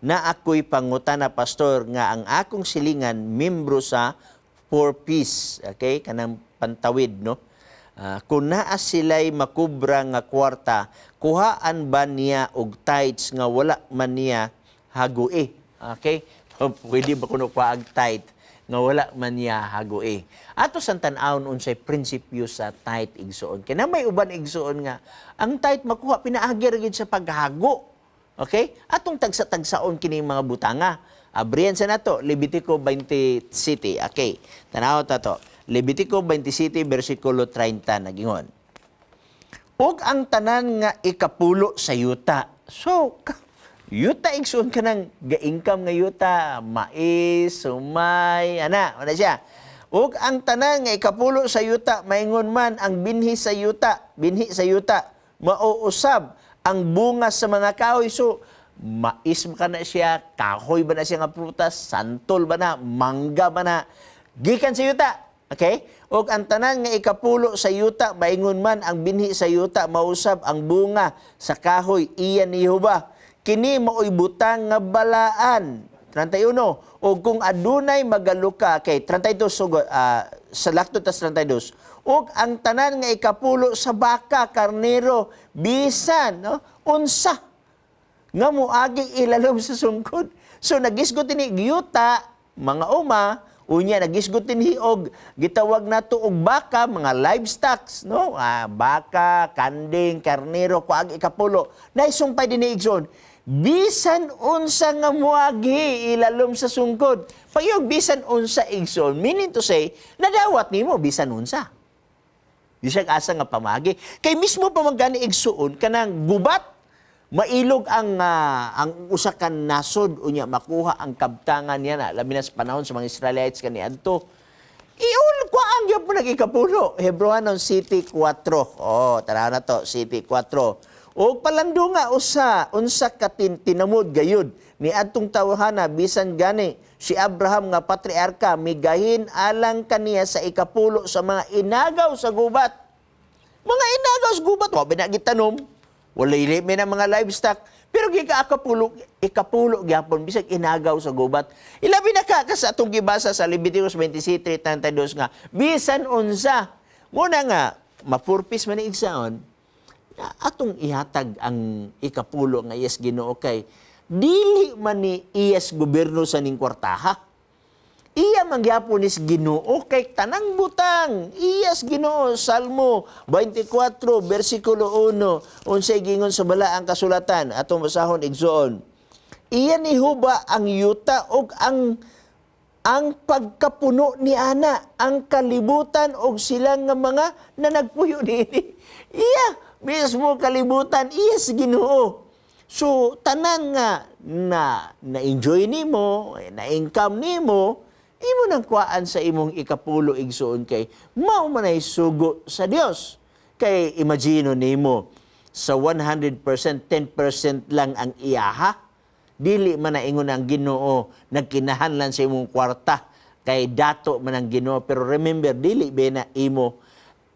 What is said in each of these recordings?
Na ako'y pangutana, pastor, nga ang akong silingan membro sa Four Piece, okay, kanang pantawid, no? Kung naa sila'y makubra nga kwarta, kuhaan ba niya og tithes nga wala man niya hagui? Okay? Pwede ba kuno kuha ang tithe nga wala man niya hagui? Ato sang tan-awon unsay prinsipyo sa tithe, igsuon. Kay na may uban, igsuon, nga ang tithe makuha pinaagi ra gyud sa paghago. Okay? Atong tagsa-tagsaon kini mga butanga. Abrihan sa nato Levitico 27. Okay. Tanaw ta to. Levitico 27 versikulo 30 nagingon. Ug ang tanan nga ikapulo sa yuta. So, yuta, igsuon, ka ng ga-income nga yuta, mais, sumay, ana, wala siya. Ug ang tanan nga ikapulo sa yuta, maingon man ang binhi sa yuta, binhi sa yuta, mauusab ang bunga sa mga kahoy. So, mais ba ka na siya, kahoy ba na siya nga prutas, santol ba na, mangga ba na, gikan sa yuta. Okay? Og ang tanan nga ikapulo sa yuta, maingon man ang binhi sa yuta, mausab ang bunga sa kahoy, iya ni Jehova. Kini maoy butang nga balaan. 31. O kung adunay magaluka, kay 32 sugod, sa lakto tas 32. Og ang tanan nga ikapulo sa baka, karnero, bisan, no, unsa nga muagi ilalom sa sungkod. So nagisgot ini yuta, mga uma, unya nagisgot dinhi og gitawag nato og baka, mga livestocks, no? Baka, kanding, karnero, kuag ikapulo. Naisumpay dinhi, igsoon. Bisan unsa nga muagi ilalom sa sungkod. Pag bisan unsa, igsoon, meaning to say, nadawat nimo bisan unsa. Di siya asa nga pamagi. Kay mismo pa man gani, igsuon, kanang gubat, mailog ang usa ka nasod, unya makuha ang kabtangan niya na labi na sa panahon sa mga Israelites kaniadto. Iul ko ang gyud po nag-ikapulo. Hebrewanon 7:4. Oh, tara na to, 7:4. Og palandunga usa unsa ka tinamod gayud ni adtong tawhana, bisan gani si Abraham nga patriarka migahin alang kaniya sa ikapulo sa mga inagaw sa gubat. Mga inagaw sa gubat, wa ba na gitanom? Wala ili may na mga livestock. Pero gika ikapulo, ikapulo gyapon bisag inagaw sa gubat. Ilabi na ka sa atong gibasa sa Leviticus 27:32 nga bisan unsa. Muna nga mapurpis man ni, igsaon, atong ihatag ang ikapulo nga iyas Ginoo kay dili man ni iyas gobyerno sa ning kwartaha. Iya man gyapon is Ginoo kay tanang butang iyas Ginoo. Salmo 24 bersikulo 1, unsay gingon sa balaang kasulatan? Atong basahon, igsoon. Iya ni Jehova ang yuta ug ang pagkapuno ni ana, ang kalibutan og silang nga mga nanagpuyo niini. Iya mismo kalibutan iya sa Ginoo. So tanan nga na na-enjoy nimo, na income nimo, imo nang kuhaan sa imong ikapulo, igsuon, kay mao man ay sugo sa Dios. Kay imagine nimo, sa 100%, 10% lang ang iyaha. Dili man na ingon ang Ginoo nagkinahanglan sa imong kwarta kay dato man ang Ginoo. Pero remember, dili ba na imo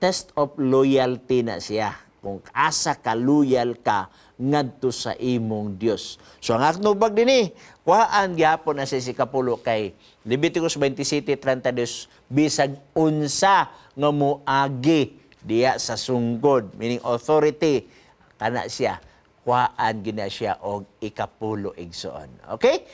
test of loyalty na siya kung asa ka loyal ka ngadto sa imong Dios. So ang aknubag dinhi, kuhaan gyapon na sa ikapulo kay Leviticus 27:32, bisag unsa nga moagi diya sa sungkod, meaning authority kana siya, kuhaan gina siya og ikapulo, igsoon. Okay?